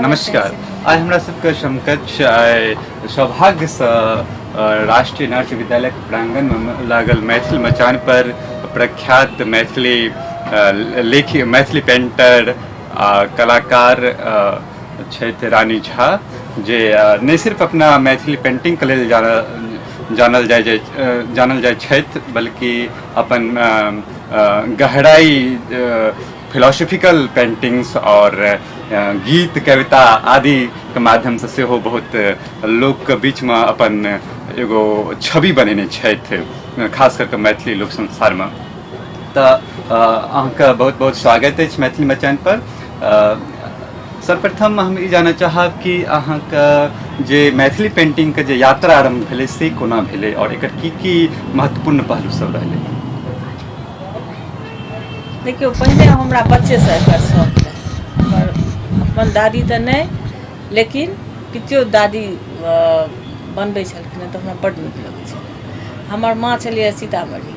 नमस्कार। आइ हमरा सबके समकक्ष आइ सौभाग्यसँ राष्ट्रीय नाट्य विद्यालयके प्रांगणमे लागल मैथिल मचान पर प्रख्यात मैथिली लेखी, मैथिली पेंटर आ कलाकार छथि रानी झा, जे नहि सिर्फ अपना मैथिली पेंटिंगके लेल जानल जाइ जानल जाइ छथि, बल्कि अपन गहराई फिलोसफिकल पेंटिंग्स और गीत, कविता आदि के माध्यम से सेहो बहुत लोक के बीच में अपन एगो छवि बनेने छथि, खास करके मैथिली लोक संसार में। तऽ अहाँके बहुत बहुत स्वागत अछि मैथिली मचान पर। सर्वप्रथम हम ई जानऽ चाहब कि अहाँके जे मैथिली पेंटिंगके जे यात्रा आरम्भ भेलै से कोना भेलै और एकर की की महत्वपूर्ण पहलू सब रहलै? देखियौ, पहिने हमरा बच्चेसँ एकर शौक रहै। हमर अपन दादी तऽ नहि, लेकिन पितियो दादी बनबै छलखिन हँ, तऽ हमरा बड्ड नीक लगै छलै। हमर माँ छलियै सीतामढ़ी,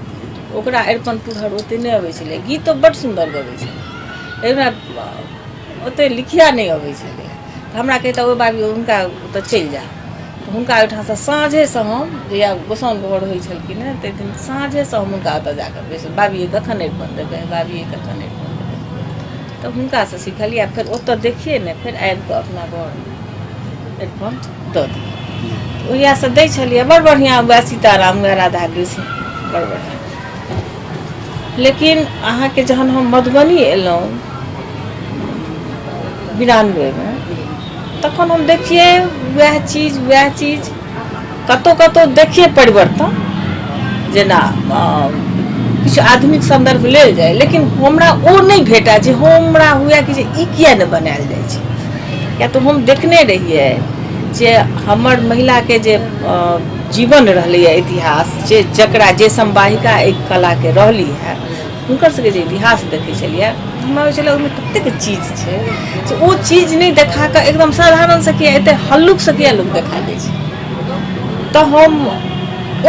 ओकरा अरिपन पुरहर ओतेक नहि अबै छलै। गीत ओ बड्ड सुन्दर गबै छलै, लेकिन ओतेक लिखिया नहि अबै छलै। तऽ हमरा कहितै ओ बाबी, हुनका ओतऽ चलि जा। तऽ हुनका ओहिठामसँ साँझेसँ हम जहिया गोसाउन घर होइ छलखिन हेँ, ताहि दिन साँझेसँ हम हुनका ओतऽ जाकऽ बैसल, बाबी यै, कखन अरिपन देबै? बाबी यै, कखन अरिपन देबै? तऽ हुनकासँ सिखलियै आ फेर ओतऽ देखियै ने, फेर आबि कऽ अपना घरमे अरिपन दऽ दियै। ओहियासँ दै छलियै बड़ बढ़िआँ, वएह सीताराम, वएह राधा कृष्ण, बड़ बढ़िआँ। लेकिन अहाँके जहन हम मधुबनी एलहुँ 92मे, तखन हम देखियै वएह चीज, वएह चीज, कतहु कतहु देखियै परिवर्तन, जेना किछु आधुनिक सन्दर्भ लेल जाय, लेकिन हमरा ओ नहि भेटय जे हमरा हुए कि जे ई किया नहि बनायल जाइ छै। किया तऽ हम देखने रहियै जे हमर महिलाके जे जीवन रहलैए, इतिहास जे जकरा जे संवाहिका एहि कलाके रहली है, हुनकर सबके जे इतिहास देखै छलियै, हमरा होइ छलै ओहिमे ततेक चीज छै जे ओ चीज नहि देखा कऽ एकदम साधारणसँ किया, एते हल्लुकसँ किया लोक देखा दै छै? तऽ हम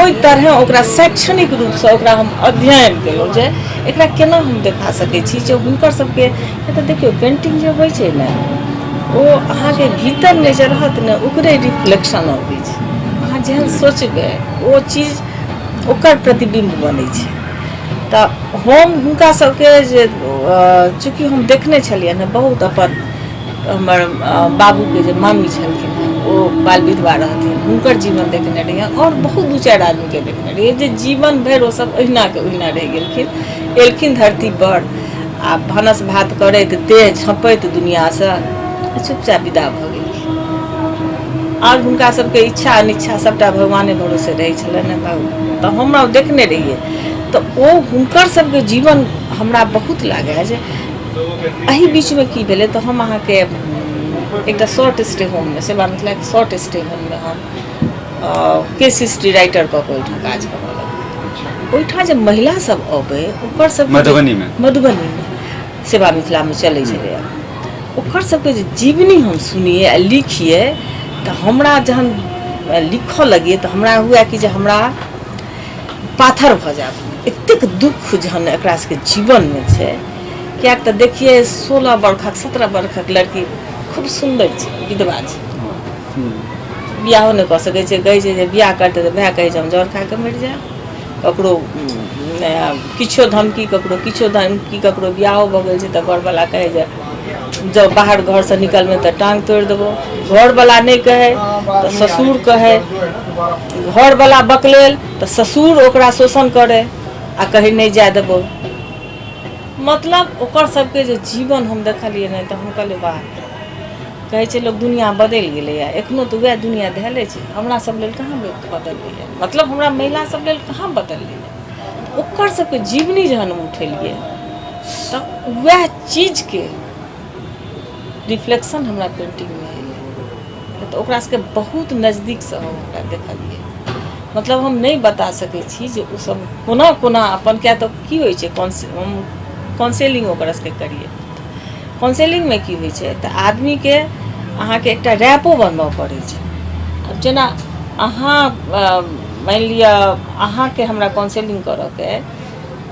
ओहि तरहे ओकरा शैक्षणिक रूपसँ ओकरा हम अध्ययन केलहुँ जे एकरा केना हम देखा सकै छी जे हुनकर सबके। तऽ देखियौ, पेन्टिंग जे होइ छै ने, ओ अहाँके भीतरमे जे रहत ने, ओकरे रिफ्लेक्शन अबै छै। अहाँ जेहन सोचबै, ओ चीज ओकर प्रतिबिम्ब बनै छै। तऽ हम हुनका सबके जे चूँकि हम देखने छलियनि हँ बहुत, अपन हमर बाबूके जे मामी छलखिन हँ, ओ बाल विधवा रहथिन, हुनकर जीवन देखने रहियै आओर बहुत दू चारि आदमीके देखने रहियै जे जीवन भरि ओसभ ओहिनाके ओहिना रहि गेलखिन। एलखिन धरतीपर आ भानस भात करैत, देह झँपैत दुनिआँसँ चुपचाप विदा भऽ गेलखिन। आओर हुनका सबके इच्छा अनिच्छा सबटा भगवाने भरोसे रहै छलनि हँ। तऽ हमरा देखने रहियै, तऽ ओ हुनकर सबके जीवन हमरा बहुत लागै जे एहि बीचमे की भेलै। तऽ हम अहाँके एकटा शॉर्ट स्टे होममे, सेवा मिथिलाके शॉर्ट स्टे होममे हम केस हिस्ट्री राइटर कऽ कऽ ओहिठाम काज करऽ लगलहुँ। ओहिठाम जे महिला सब अबै, ओकर सब मधुबनीमे, मधुबनीमे सेवा मिथिलामे चलै छलैए, ओकर सबके जे जीवनी हम सुनियै आ लिखियै, तऽ हमरा जहन लिखऽ लगियै तऽ हमरा हुए कि जे हमरा पाथर भऽ जायब, एतेक दुःख जहन एकरा सबके जीवनमे छै। किएक तऽ देखियै, 16 बरखक, 17 बरखक लड़की खूब सुन्दर छै, विधवा छै, बियाहो नहि कऽ सकै छै। कहै छै जे बियाह करतै तऽ भाय कहै छै हम जहर खा कऽ मरि जायब। ककरो किछो धमकी, ककरो किछो धमकी। ककरो बियाहो भऽ गेल छै तऽ घरवला कहै जे जब बाहर घरसँ निकलबै तऽ टांग तोड़ि देबो। घरवला नहि कहै तऽ ससुर कहै। घरवला बकलेल तऽ ससुर ओकरा शोषण करै आ कहै नहि जाय देबो। मतलब ओकर सबके जे जीवन हम देखलियै ने, तऽ हम कहलियै वाह! कहै छै लोक दुनिआँ बदलि गेलैए, एखनो तऽ उएह दुनिआँ धयले छै। हमरा सब लेल कहाँ बदललैए? मतलब हमरा महिला सब लेल कहाँ बदललैए? ओकर सबके जीवनी जहन हम उठेलियै तऽ उएह चीजके रिफ्लेक्शन हमरा पेन्टिंगमे एलै। तऽ ओकरा सबके बहुत नजदीकसँ हम ओकरा देखलियै। मतलब हम नहि बता सकै छी जे ओसभ कोना कोना अपन, किया तऽ की होइ छै, हम काउंसेलिंग ओकरा सबके करियै। काउंसेलिंगमे की होइ छै तऽ आदमीके अहाँके एकटा रैपो बनबऽ पड़ै छै। आब जेना अहाँ मानि लिअ अहाँके हमरा काउंसेलिंग करऽके अइ,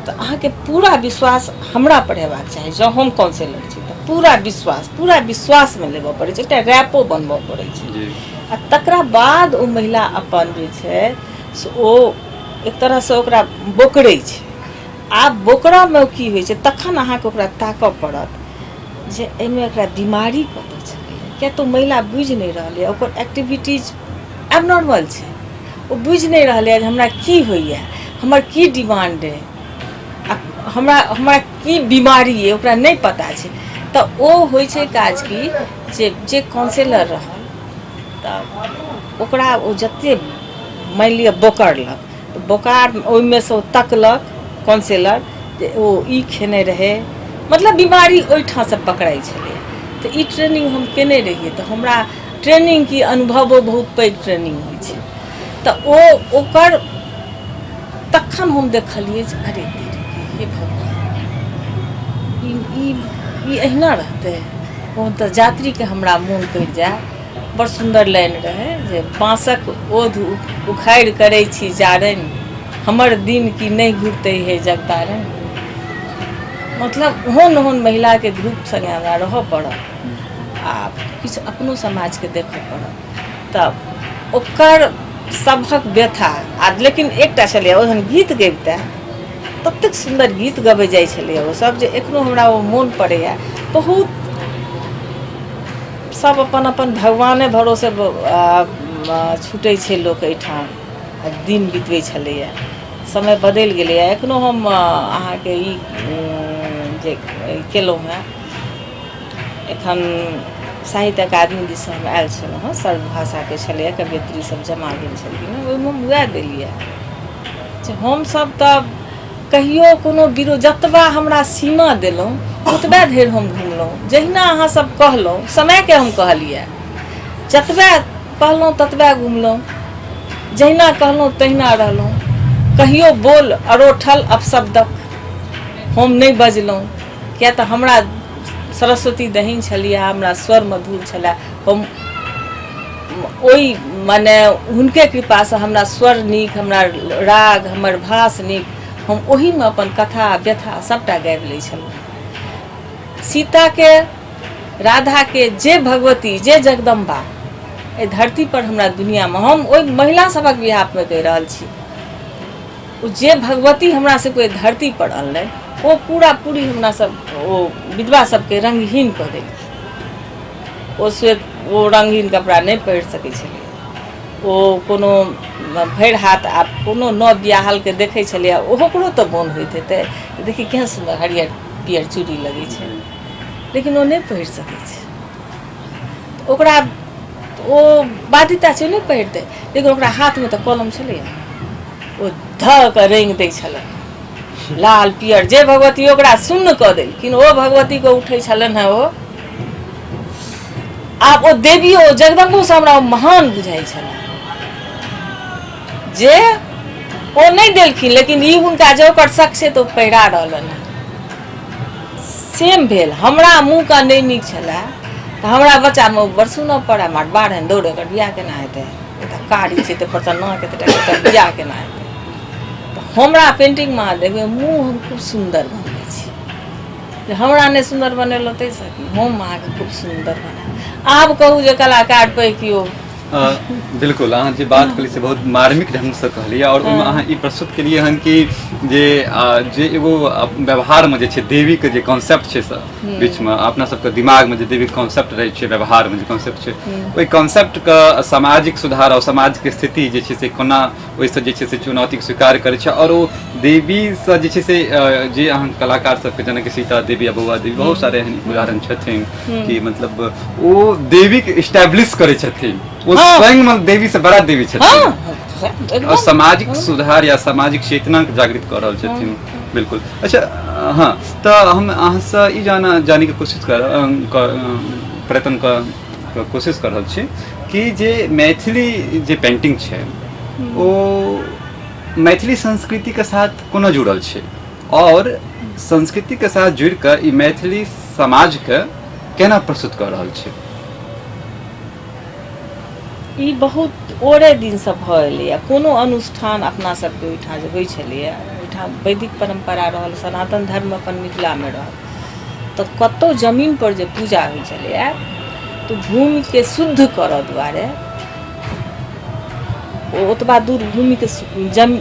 तऽ अहाँके पूरा विश्वास हमरा पर हेबाक चाही। जँ हम काउंसिलर छी तऽ पूरा विश्वास, पूरा विश्वासमे लेबऽ पड़ै छै, एकटा रैपो बनबऽ पड़ै छै। आ तकरा बाद ओ महिला अपन जे छै से ओ एक तरहसँ ओकरा बोकरै छै। आब बोकरऽमे की होइ छै, तखन अहाँके ओकरा ताकऽ पड़त जे एहिमे एकरा बीमारी कतऽ छलैए, किया तऽ ओ महिला बुझि नहि रहलैए, ओकर एक्टिविटीज एबनॉर्मल छै, ओ बुझि नहि रहलैए जे हमरा की होइए, हमर की डिमांड अइ, आ हमरा हमरा की बीमारी अइ, ओकरा नहि पता छै। तऽ ओ होइ छै काज की जे जे काउंसिलर रहल तऽ ओकरा ओ जतेक मानि लिअ बोकरलक, तऽ बोकार ओहिमे सँ ओ तकलक काउंसिलर जे ओ ई खेने रहै, मतलब बीमारी ओहिठामसँ पकड़ाइ छलै। तऽ ई ट्रेनिंग हम केने रहियै, तऽ हमरा ट्रेनिंग की अनुभवो बहुत पैघ ट्रेनिंग होइ छै। तऽ ओ ओकर तखन हम देखलियै जे अरे तेरी, हे भगवान, ई ई ई एहिना रहतै। ओ तऽ जात्रीके हमरा मोन पड़ि जाय, बड़ सुन्दर लाइन रहै जे बाँसक ओध उखाड़ि करै छी जारनि, हमर दिन की नहि घुरतै हे जगतारनि। मतलब ओहन ओहन महिलाके ग्रुप सङ्गे हमरा रहऽ पड़ल आ किछु अपनो समाजके देखऽ पड़ल। तऽ ओकर सभक व्यथा आ लेकिन एकटा छलैए, ओ जहन गीत गबितै ततेक सुन्दर गीत गबै जाइ छलैए ओ सब जे एखनो हमरा ओ मोन पड़ैए। बहुत सब अपन अपन भगवाने भरोसे छुटै छै लोक एहिठाम आ दिन बितबै छलैए। समय बदलि गेलैए। एखनो हम अहाँके ई जे केलहुँ हेँ, एखन साहित्य अकादमी दिससँ हम आयल छलहुँ हेँ, सर्वभाषाके छलैए, कवयित्री सब जमा भेल छलखिन हेँ, ओहिमे हम उएह देलियै जे हमसभ तऽ कहियो कोनो विरोध, जतबा हमरा सीमा देलहुँ ओतबे धरि हम घुमलहुँ, जहिना अहाँसभ कहलहुँ समयके हम कहलियै, जतबे कहलहुँ ततबे घुमलहुँ, जहिना कहलहुँ तहिना रहलहुँ, कहियो बोल अरोठल अपशब्दक हम नहि बजलहुँ, किया तऽ हमरा सरस्वती दहीन छलियै, हमरा स्वर मधुर छलए, हम ओहि मने हुनके कृपासँ हमरा स्वर नीक, हमरा राग, हमर भास नीक, हम ओहीमे अपन कथा व्यथा सभटा गाबि लै छलहुँ। सीताके, राधाके, जे भगवती, जे जगदम्बा एहि धरतीपर हमरा दुनिआँमे, हम ओहि महिला सभक बिहाफमे कहि रहल छी, ओ जे भगवती हमरा सबके एहि धरतीपर अनलनि ओ पूरा पूरी हमरा सब ओ विधवा सबके रंगहीन कऽ देलखिन। ओ श्वेत, ओ रंगहीन कपड़ा नहि पहिर सकै छलै, ओ कोनो भरि हाथ आब कोनो नव बियाहलके देखै छलैए ओकरो तऽ मोन होइत हेतै देखी केहन सुन्दर हरियर पियर चूड़ी लगै छै, लेकिन ओ नहि पहिर सकै छै, ओकरा ओ बाध्यता छै नहि पहिरतै, लेकिन ओकरा हाथमे तऽ कलम छलैए, ओ धऽ कऽ रङ्गि दै छलनि लाल पियर, जे भगवती ओकरा सुन्न कऽ देलखिन ओ भगवतीके उठै छलनि हेँ ओ। आब ओ देवी, ओ जगदम्बोसँ हमरा ओ महान बुझाइ छलै जे ओ नहि देलखिन, लेकिन ई हुनका जे ओकर शक छै तऽ ओ पहिरा रहलनि हेँ। सेम भेल हमरा मुँह का नहि नीक छलै तऽ हमरा बच्चामे बड़ सुनऽ पड़ै, मार बाढ़नि दौड़, एकर बियाह केना हेतै, तऽ कारी छै तऽ परसँ नाक एतेटा, एकर बियाह केना हेतै। तऽ हमरा पेन्टिंगमे अहाँ देखबै मुँह हम खूब सुन्दर बनबै छी, जे हमरा नहि सुन्दर बनेलहुँ ताहिसँ की, हम अहाँके खूब सुन्दर बनायब। आब कहू जे कलाकार पैघ केओ। बिल्कुल अहाँ जे बात कहली से बहुत मार्मिक ढंगसँ कहलियै, आओर ओहिमे अहाँ ई प्रस्तुत केलियै हन कि जे जे एगो व्यवहारमे जे छै देवीके जे कॉन्सेप्ट छै से बीचमे अपना सबके दिमागमे जे देवीके कॉन्सेप्ट रहै छै, व्यवहारमे जे कॉन्सेप्ट छै, ओहि कॉन्सेप्टके सामाजिक सुधार आओर समाजके स्थिति जे छै से कोना ओहिसँ जे छै से चुनौतीके स्वीकार करै छै, आओर ओ देवीसँ जे छै से जे अहाँ कलाकार सबके जेनाकि सीता देवी आ बौआ देवी बहुत सारे एहन उदाहरण छथिन कि मतलब ओ देवीके इस्टेब्लिश करै छथिन, ओ स्वयं मतलब देवी से बड़ा देवी छथिन और सामाजिक सुधार या सामाजिक चेतना के जागृत कऽ रहल छथिन। बिल्कुल। अच्छा हँ, तऽ हम अहाँसँ ई जानैके कोशिश कर प्रयत्न कऽ कोशिश कऽ रहल छी कि जे मैथिली जे पेंटिंग छै ओ मैथिली संस्कृतिके साथ कोना जुड़ल छै, और संस्कृतिके साथ जुड़ि कऽ ई मैथिली समाजके केना प्रस्तुत कऽ रहल छै? ई बहुत ओरे दिनसँ भऽ एलैए। कोनो अनुष्ठान अपना सबके ओहिठाम जे होइ छलैए, ओहिठाम एहिठाम वैदिक परम्परा रहल, सनातन धर्म अपन मिथिलामे रहल, तऽ कतहु जमीनपर जे पूजा होइ छलैए तऽ भूमिके शुद्ध करऽ दुआरे ओ ओतबा दूर भूमिके जम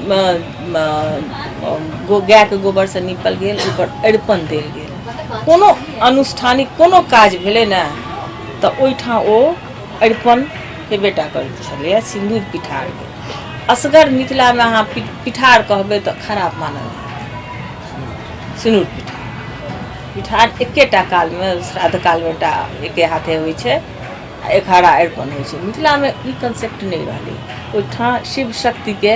गायके गोबरसँ नीपल गेल, ओहिपर अरिपन देल गेल। कोनो अनुष्ठानिक कोनो काज भेलै ने तऽ ओहिठाम ओ अरिपन हेबेटा करैत छलैए, सिन्दूर पिठारके। असगर मिथिलामे अहाँ पिठार कहबै तऽ खराब मानल जायत। सिन्दूर पिठार पिठार एकेटा कालमे, श्राद्ध कालमे टा एके हाथे होइ छै आ एकहरा अरिपन होइ छै। मिथिलामे ई कंसेप्ट नहि रहलै। ओहिठाम शिव शक्तिके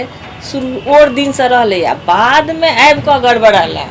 शुरू ओर दिनसँ रहलै आ बादमे आबि कऽ गड़बड़ेलै।